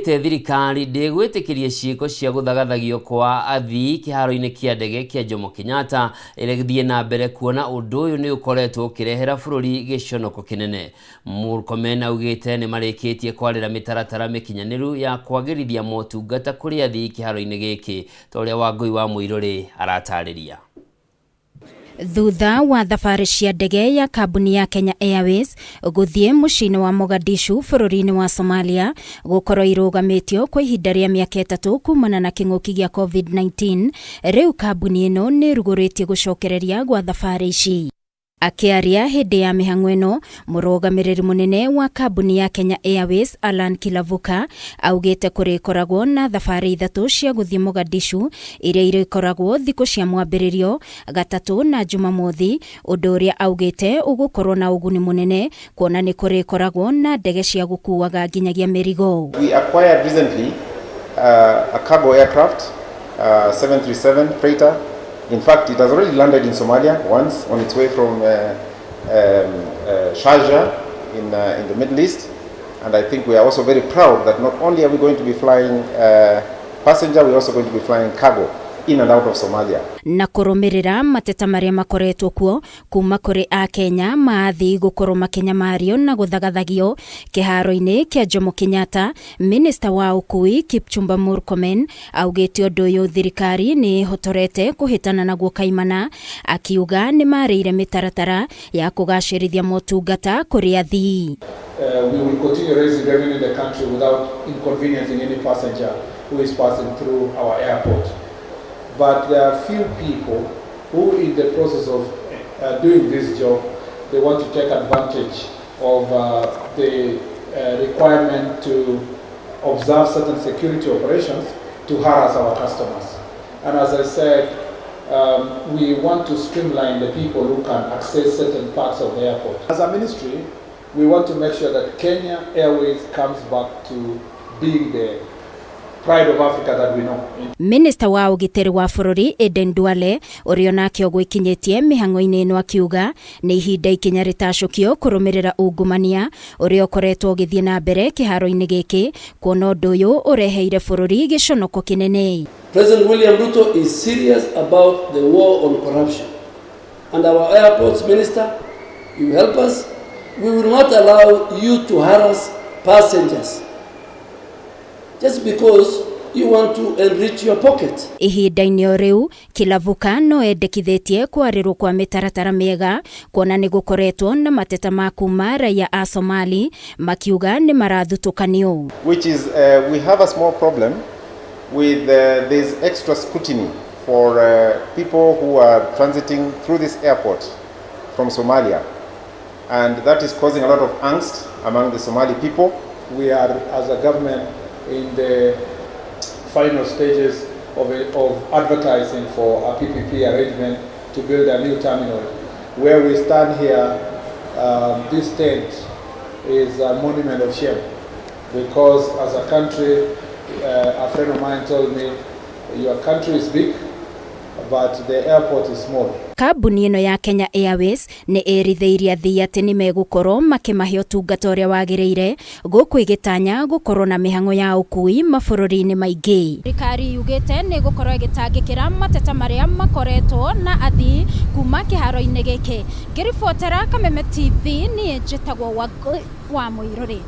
Augĩte thirikari ndĩgwĩtĩkĩria ciĩko cia gũthagathagio kwa athii kĩharo-inĩ kĩa ndege kĩa Jomo Kenyatta ĩrĩthiĩ na mbere kuona ũndũ ũyũ nĩ ũkoretwo ũkĩrehera bũrũri gĩconoko kĩnene. Murkomen augĩte nĩ marĩkĩtie kwarĩra mĩtaratara mĩkinyanĩru ya kwagĩrithia motungata kũrĩ athii kĩharo-inĩ gĩkĩ ta ũrĩa Wangũi wa Mũirũrĩ aratarĩria. Thutha wa thabarĩ cia ndege ya kambuni ya Kenya Airways gũthiĩ mũciĩ-inĩ wa Mogadishu bũrũri-inĩ wa Somalia gũkorwo irũgamĩtio kwa ihinda rĩa mĩaka 3 kumana na kĩng'ũki gĩa COVID-19, rĩu kambuni ĩno nĩ ĩrugũrĩtie gũcokereria gwa thabarĩ ici. Akĩaria hĩndĩ ya mĩhang'o ĩno, mũrũgamĩrĩri mũnene wa kambuni ya Kenya Airways Alan Kilavuka augĩte kũrĩkoragwo na thabarĩ 3 cia gũthiĩ Mogadishu iria irĩkoragwo thikũ cia mwambĩrĩrio, Gatatũ na Jumamothi, ũndũ ũrĩa augĩte ũgũkorwo na ũguni mũnene kuona nĩ kũrĩkoragwo na ndege cia gũkuaga nginyagia mĩrigo. We acquired recently a cargo aircraft, 737 freighter. In fact, it has already landed in Somalia once on its way from Sharjah in the Middle East. And I think we are also very proud that not only are we going to be flying passenger, we are also going to be flying cargo in and out of Somalia. Na kũrũmĩrĩra mateta marĩa makoretwo kuo kuma kũrĩ Akenya maathi gũkorwo makĩnyamario na gũthagathagio kĩharo-inĩ kĩa Jomo Kenyatta, Minister wa ũkui Kipchumba Murkomen augĩte ũndũ ũyũ thirikari nĩ ĩhotorete kũhĩtana naguo kaimana, akiuga nĩ marĩire mĩtaratara ya kũgacĩrithia motungata kũrĩ athii. We will continue raising revenue in the country without inconveniencing any passenger who is passing through our airport. But there are few people who, in the process of doing this job, they want to take advantage of the requirement to observe certain security operations to harass our customers. And as I said, we want to streamline the people who can access certain parts of the airport. As a ministry, we want to make sure that Kenya Airways comes back to being the pride of Africa that we know. Minister wa ũgitĩri wa bũrũri Aden Duale ũrĩa onake ũgwĩkinyĩtie mĩhang'o-inĩ ĩno akiuga nĩ ihinda ikinya rĩtacũkio kũrũmĩrĩra ungumania ũrĩa ũkoretwo ũgĩthiĩ na mbere kĩharo-inĩ gĩkĩ kuona ũndũ ũyũ ũreheire bũrũri gĩconoko kĩnene. President William Ruto is serious about the war on corruption, and our airports minister, you help us. We will not allow you to harass passengers just because you want to enrich your pocket. Ihinda-inĩ o rĩu Kilavuka no endekithĩtie kwarĩrwo kwa mĩtaratara mĩega kuona nĩ gũkoretwo na mateta ma kuma raia a Somali makiuga nĩ marathutũkanio. Which is, we have a small problem with this extra scrutiny for people who are transiting through this airport from Somalia. And that is causing a lot of angst among the Somali people. We are, as a government, in the final stages of advertising for a PPP arrangement to build a new terminal. Where we stand here, this tent is a monument of shame, because as a country, a friend of mine told me, your country is big, but the airport is small. Kambuni ĩno ya Kenya Airways nĩ ĩrithĩirie athii atĩ nĩ megũkorwo makĩmahe ũtungata ũrĩa wagĩrĩire gũkũ ĩgĩtanya gũkorwo na mĩhang'o ya ũkui mabũrũri-inĩ maingĩ. Thirikari yugĩte nĩ ĩgũkorwo ĩgĩtangĩkĩra mateta marĩa makoretwo na athii kuma kĩharo-inĩ gĩkĩ. Ngĩribotera Kameme TV, niĩ njĩtagwo Wangũi wa Mũirũrĩ.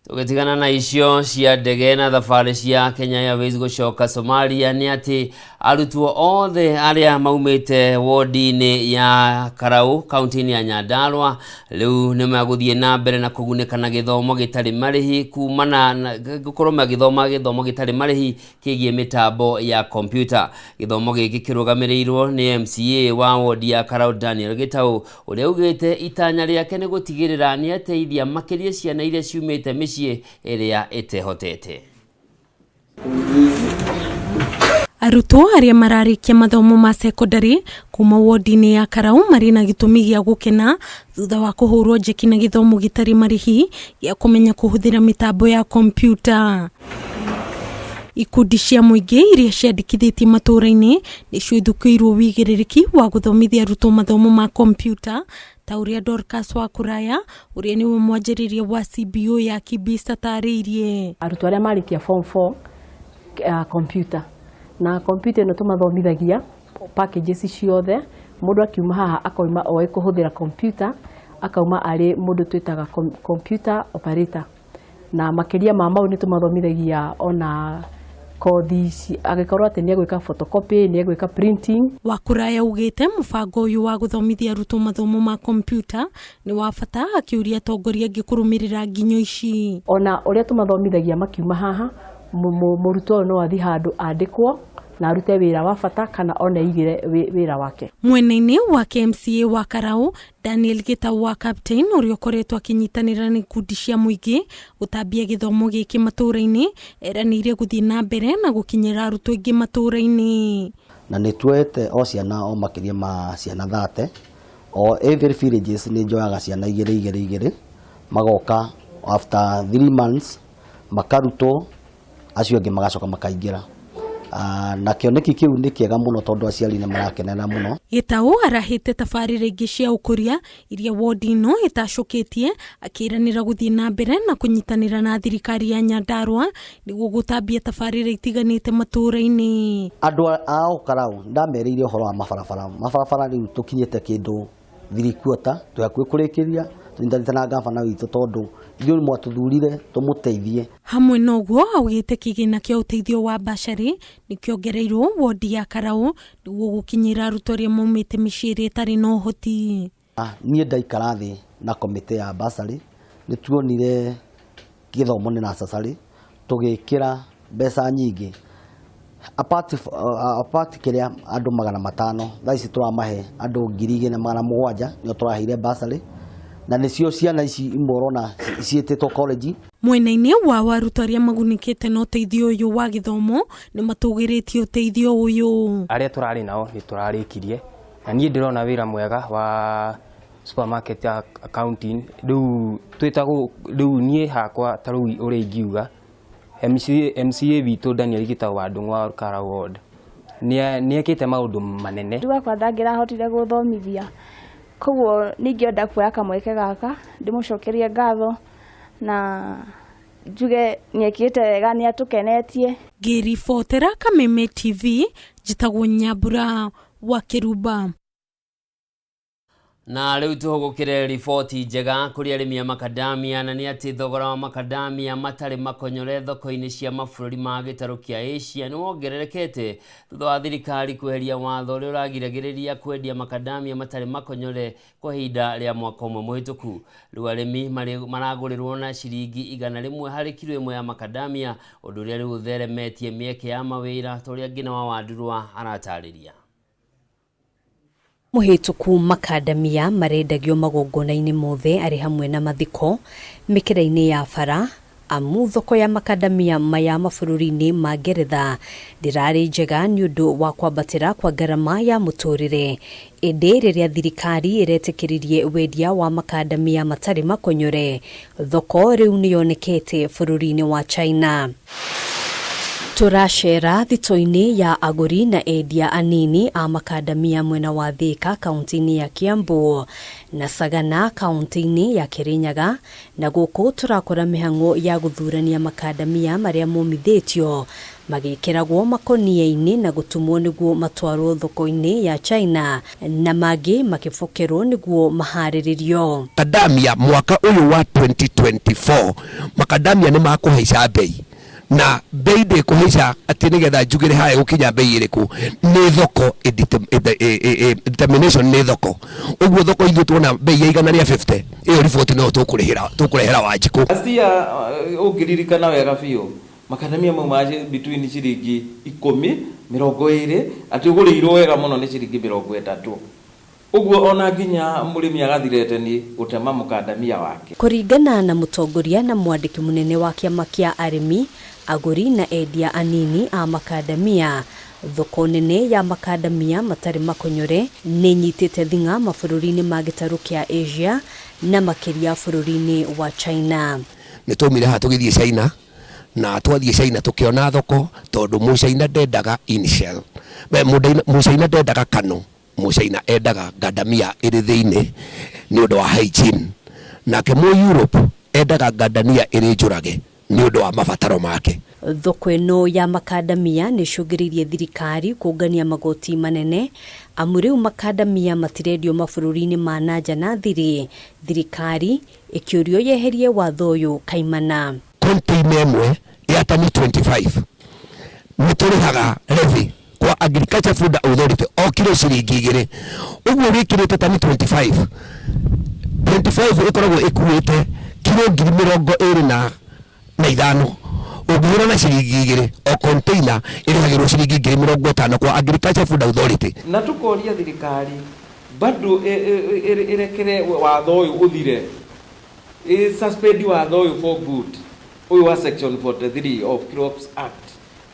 Tũgĩtigana na icio cia ndege na thabarĩ cia Kenya Airways gũcoka Somalia, nĩ atĩ arutwo othe arĩa maumĩte wodi-inĩ ya Karau kaunti-inĩ ya Nyandarua rĩu nĩ megũthiĩ na mbere na kũgunĩka na gĩthomo gĩtarĩ marĩhi kumana na gũkorwo magĩthoma gĩthomo gĩtarĩ marĩhi kĩgiĩ mĩtambo ya kompyuta. Gĩthomo gĩkĩ kĩrũgamĩrĩirwo nĩ MCA wa wodi ya Karau Daniel Gĩtaũ, ũrĩa augĩte itanya rĩake nĩ gũtigĩrĩra nĩ ateithia makĩria ciana iria ciumĩte mĩciĩ ĩrĩa ĩtehotete. Arutwo arĩa mararĩkia mathomo ma sekondari kuma wodi-inĩ ya Karau marĩ na gĩtũmi gĩa gũkena thutha wa kũhũrwo njeki na gĩthomo gĩtarĩ marĩhi gĩa kũmenya kũhũthĩra mĩtambo ya kompyuta. Ikundi cia mũingĩ iria ciandĩkithĩtie matũũra-inĩ nĩcio ithukĩirwo wĩigĩrĩrĩki wa gũthomithia arutwo mathomo ma kompyuta ta Ta ũrĩa Dorcas wa Kũraya, ũrĩa nĩwe mwanjĩrĩria wa CBO ya Kibis atarĩirie. Arutwo arĩa marĩkia form 4 computer na computer ĩno tũmathomithagia packages ciothe. Mũndũ akiuma haha akauma oĩ kũhũthĩra computer, akauma arĩ mũndũ twĩtaga computer operator. Na makĩria ma mau nĩ tũmathomithagia ona kothi angĩkorwo atĩ nĩ egwĩka photocopy, nĩ egwĩka printing. Wa Kũraya ugĩte mũbango ũyũ wa gũthomithia arutwo mathomo ma kompiuta nĩ wa bata, akĩũria atongoria angĩ kũrũmĩrĩra nginyo ici. Ona ũrĩa tũmathomithagia makiuma haha, mũrutwo ũyũ no athiĩ handũ andĩkwo na arute wĩra wa bata kana ona eigĩre wĩra wake. Mwena-inĩ wa KMCA wa Karau, Daniel Gitau wa Captain, ũrĩa ũkoretwo akĩnyitanĩra na ikundi cia mũingĩ gũtambia gĩthomo gĩkĩ matũũra-inĩ, eranĩire gũthiĩ na mbere na gũkinyĩra arutwo aingĩ matũũra-inĩ. Na nĩ tuoete o ciana o makĩria ma ciana 30 o every villages. Nĩ njoyaga ciana igĩrĩ igĩrĩ igĩrĩ, magoka after 3 months makarutwo, acio angĩ magacoka makaingĩra. Na kĩoneki kĩu nĩ kĩega mũno tondũ aciari nĩ marakenera mũno. Gĩtaũ arahĩte tabarĩra ingĩ cia ũkũria iria wodi ĩno ĩtacũkĩtie, akĩranĩra gũthiĩ na mbere na kũnyitanĩra na thirikari ya Nyandarua nĩguo gũtambia tabarĩra itiganĩte matũũra-inĩ. Andũ a Olkalau ndamerĩire ũhoro wa mabarabara. Mabarabara rĩu tũkinyĩte kĩndũ 3/4, twĩ hakuhĩ kũrĩkĩria tũnyitanĩte na gavana witũ tondũ ithuĩ mwatũthurire tũmũteithie. Hamwe na ũguo, augĩte kĩgĩna kĩa ũteithio wa bursary nĩ kĩongereirwo wodi ya Karau nĩguo gũkinyĩra arutwo arĩa maumĩte mĩciĩ ĩrĩa ĩtarĩ na ũhoti. Niĩ ndaikara thĩ na komĩtĩ ya bursary nĩ tuonire gĩthomo nĩ necessary, tũgĩkĩra mbeca nyingĩ apart kĩrĩa andũ 500. Thaa ici tũramahe andũ 2,700 nĩo tũraheire bursary, na nĩcio ciana ici imwe ũrona ciĩtĩtwo college. Mwena-inĩ wa arutwo arĩa magunĩkĩte na ũteithio ũyũ wa gĩthomo nĩ matũgĩrĩtie ũteithio ũyũ. Arĩa tũrarĩ nao nĩ tũrarĩkirie, na niĩ ndĩrona wĩra mwega wa supermarket ya accounting. Rĩu twĩtagwo rĩu niĩ hakwa ta rĩu ũrĩa ingiuga MCA, MCA witũ Daniel Gitau wa Ndung'u wa Olkalau Ward nĩ ekĩte maũndũ manene. Wakwa ndangĩrahotire gũthomithia, koguo ningĩenda kuoya kamweke gaka ndĩmũcokerie ngatho na njuge nĩekĩte wega, nĩ atũkenetie. Ngĩribotera Kameme TV, njĩtagwo Nyambura wa Kĩrumba. Na rĩu tũhũgũkĩre riboti njega kũrĩ arĩmi a makadamia, na nĩ atĩ thogora wa makadamia matarĩ makonyore thoko-inĩ cia mabũrũri ma gĩtarũ kĩa Asia nĩ wongererekete thutha wa thirikari kweheria watho ũrĩa ũragiragĩrĩria kwendia makadamia matarĩ makonyore kwa ihinda rĩa mwaka ũmwe mũhĩtũku. Rĩu arĩmi maragũrĩrwo na ciringi 100 harĩ kiro ĩmwe ya makadamia, ũndũ ũrĩa rĩu ũtheremetie mĩeke ya mawĩra, ta ũrĩa Ngina wa Wandurwa aratarĩria. Mũhĩtũku makandamia marendagio magongona-inĩ mothe arĩ hamwe na mathiko, mĩkĩra-inĩ ya bara, amu thoko ya makandamia maya mabũrũri-inĩ ma Ngeretha ndĩrarĩ njega nĩ ũndũ wa kwambatĩra kwa ngarama ya mũtũrĩre. Ĩndĩ rĩrĩa thirikari ĩretĩkĩririe wendia wa makandamia matarĩ makonyore, thoko rĩu nĩyonekete bũrũri-inĩ wa China. Tũracera thito-inĩ ya agũri na endia anini a makandamia mwena wa Thika kaunti-inĩ ya Kiambu na Sagana kaunti-inĩ ya Kirinyaga, na gũkũ tũrakora mĩhang'o ya gũthurania makandamia marĩa momithĩtio magĩkĩragwo makonia-inĩ na gũtumwo nĩguo matwarwo thoko-inĩ ya China, na mangĩ makĩbokerwo nĩguo maharĩrĩrio. Makadamia mwaka ũyũ wa 2024, makadamia nĩ makũhaica bei, na bei ndĩkũhaica atĩ nĩgetha njugĩre haya gũkinya bei ĩrĩkũ. Nĩ thoko determination, nĩ thoko ũguo. Thoko ithuĩ tuona bei ya 150, ĩyo riboti no tũkũrĩhĩra tũkũrehera Wanjikũ. Last year, ũngĩririkana wega biũ, makadamia mau ma between ciringi 10, 20, atĩ ũgũrĩirwo wega mũno nĩ ciringi 30. Ũguo ona nginya mũrĩmi agathirete nĩ gũtema mũkandamia wake. Kũringana na mũtongoria na mwandĩki mũnene wa kĩama kĩa arĩmi, agũri na endia anini a makandamia, thoko nene ya makandamia matarĩ makonyore nĩ nyitĩte thing'a mabũrũri-inĩ ma gĩtarũ kĩa Asia na makĩria bũrũri-inĩ wa China. Nĩ twaumire haha tũgĩthiĩ China, na twathiĩ China tũkĩona thoko, tondũ mũcaina ndendaga in shell, mũcaina ndendaga kano. Mũcaina endaga ngandamia ĩrĩ thĩinĩ nĩ ũndũ wa hygiene, nake mũ Europe endaga ngandamia ĩrĩ njũrage nĩ ũndũ wa mabataro make. Thoko ĩno ya makandamia nĩ ĩcũngĩrĩirie thirikari kũngania magoti manene amu rĩu makandamia matirendio mabũrũri-inĩ ma na nja na thiri, thirikari ĩkĩũrio yeherie watho ũyũ kaimana. Container ĩmwe ya tani 25 nĩ tũrĩhaga levy kwa Agriculture Food Authority o kilo ciringi 2. Ũguo wĩkĩrĩte tani 25, 25 ĩkoragwo ĩkuĩte kilo 25,000. Ũngĩhũra na ciringi 2 o container, ĩrĩhagĩrwo ciringi 50,000 kwa Agriculture Food Authority. Na tukoria thirikari bado ĩrekere watho ũyũ ũthire, suspend watho ũyũ for good, ũyũ wa section 43 of Crops Act.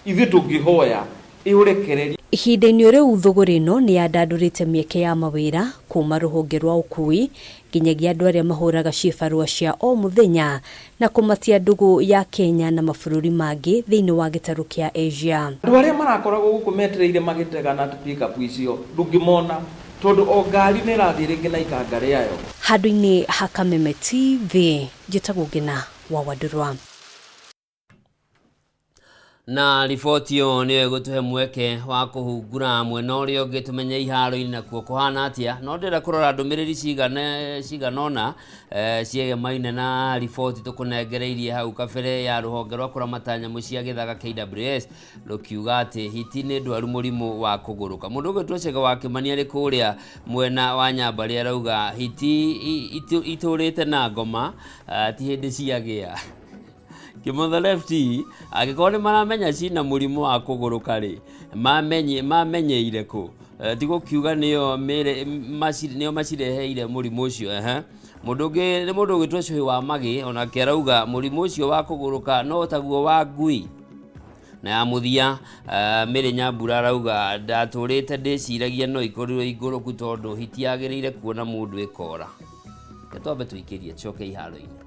Ithuĩ tũngĩhoya ĩũrekererie. Ihinda-inĩ rĩu thũgũrĩ ĩno nĩ yandandũrĩte mĩeke ya mawĩra kuma rũhonge rwa ũkui nginyagia andũ arĩa mahũraga cibarũa cia o mũthenya na kũmatia ndũgũ ya Kenya na mabũrũri mangĩ thĩinĩ wa gĩtarũ kĩa Asia. Andũ arĩa marakoragwo gũkũ metereire magĩtega na pickup icio ndũngĩmona tondũ o ngari nĩ ĩrathiĩ rĩngĩ na ikanga rĩayo. Handũ-inĩ ha Kameme TV, njĩtagwo Ngina wa Wandũrwa. Na riboti ĩyo nĩyo ĩgũtũhe mweke wa kũhungura mwena ũrĩa ũngĩ tũmenye iharo-inĩ nakuo kũhana atĩa. No ndĩrenda kũrora ndũmĩrĩri cigana ũna ciegemaine na riboti tũkũnengereirie hau kabere ya rũhonge rwa kũramata nyamũ cia gĩthaka KWS rũkiuga atĩ hiti nĩ ndwaru mũrimũ wa kũgũrũka. Mũndũ ũgwĩtwo Chege wa Kĩmani arĩ kũrĩa mwena wa Nyambarĩ arauga hiti itũrĩte na ngoma, ti hĩndĩ ciagĩa. Kĩmotho Lefty, angĩkorwo nĩ maramenya cina mũrimũ wa kũgũrũka rĩ, mamenyeire kũ? Ti gũkiuga nĩo nĩo macireheire mũrimũ ũcio. Ehe. Mũndũ ũngĩ nĩ mũndũ ũgwĩtwo Cũhĩ wa Magĩ, onake arauga mũrimũ ũcio wa kũgũrũka no taguo wa ngui. Na ya mũthia, Mary Nyambura arauga ndatũrĩte ndĩciragia no ikorirwo ingũrũku tondũ hiti yagĩrĩire kuona mũndũ ĩkora. Reke twambe tũikĩrie tũcoke iharo-inĩ.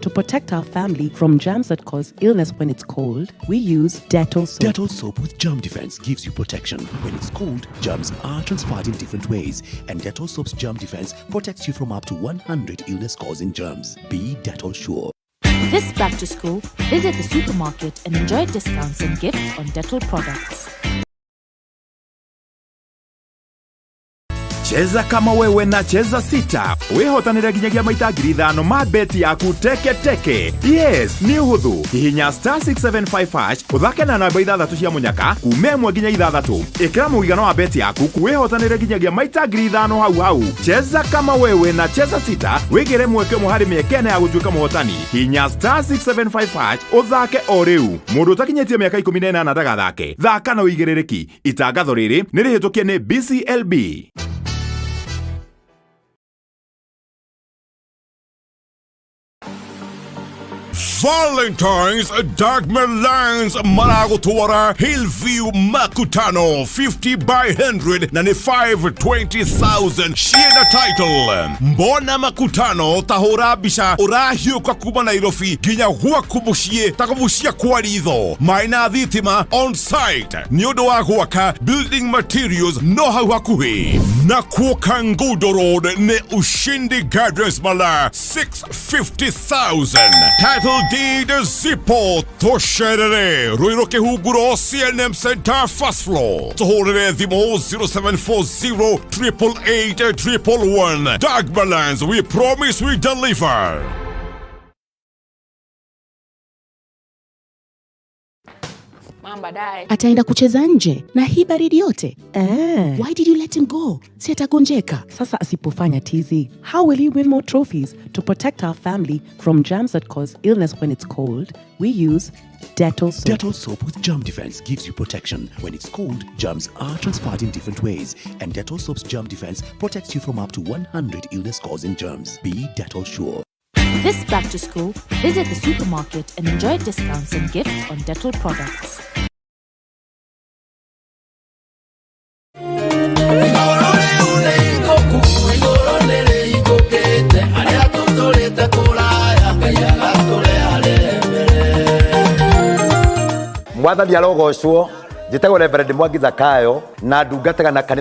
To protect our family from germs that cause illness when it's cold, we use Dettol soap. Dettol soap with germ defense gives you protection. When it's cold, germs are transferred in different ways, and Dettol soap's germ defense protects you from up to 100 illness-causing germs. Be Dettol sure. This back to school, visit the supermarket and enjoy discounts and gifts on Dettol products. Cheza kama wewe na Cheza Sita wihotanire nginyagia maita 5,000 ma beti yaku teke teke. Yes, nĩ ũhũthũ. Hihinya star 675 hash ũthake na namba 6 cia mũnyaka kuma 1 nginya 6. Ĩkĩra mũigana wa beti yaku wihotanire nginyagia maita 5,000 hau hau. Cheza kama wewe na Cheza Sita wĩgĩre mweke ũmwe harĩ mĩeke ĩna ya gũtuĩka mũhotani. Hihinya star 675 hash ũthake o rĩu. Mũndũ ũtakinyĩtie mĩaka 18 ndagathake. Thaka na ũigĩrĩrĩki. Itangatho rĩrĩ nĩ rĩhĩtũkie nĩ BCLB. Valentine's Dark Milan's maragũtwara Hillview Makutano 50 by 100 na nĩ 520,000 ciĩna title. Mbona Makutano tahũra mbica ũrahiũka kuma Nairobi nginya gwaku mũciĩ ta kũbucia kwa ritho. Maĩ na thitima on site nĩ ũndũ wa gwaka building materials no hau hakuhĩ. Nakuo Kangundo Road nĩ Ushindi Gardens Mala 650,000. Title deed zipo tũcerere Ruiru Kĩhunguro CNM Center first floor. Tũhũrĩre thimũ 0740 888 111. Dark Balance, we promise we deliver. Baadaye. Ataenda kucheza nje na hii baridi yote? Eh. Why did you let him go? Si atagonjeka. Sasa asipofanya tizi, how will he win more trophies? To protect our family from germs that cause illness when it's cold, we use Dettol soap. Dettol soap with germ defense gives you protection. When it's cold, germs are transferred in different ways, and Dettol soap's germ defense protects you from up to 100 illness-causing germs. Be Dettol sure. This back to school, visit the supermarket and enjoy discounts and gifts on Dettol products. Mwathani arogocwo. Njĩtagwo Reverend Mwangi Zakayo na ndungataga na kanitha.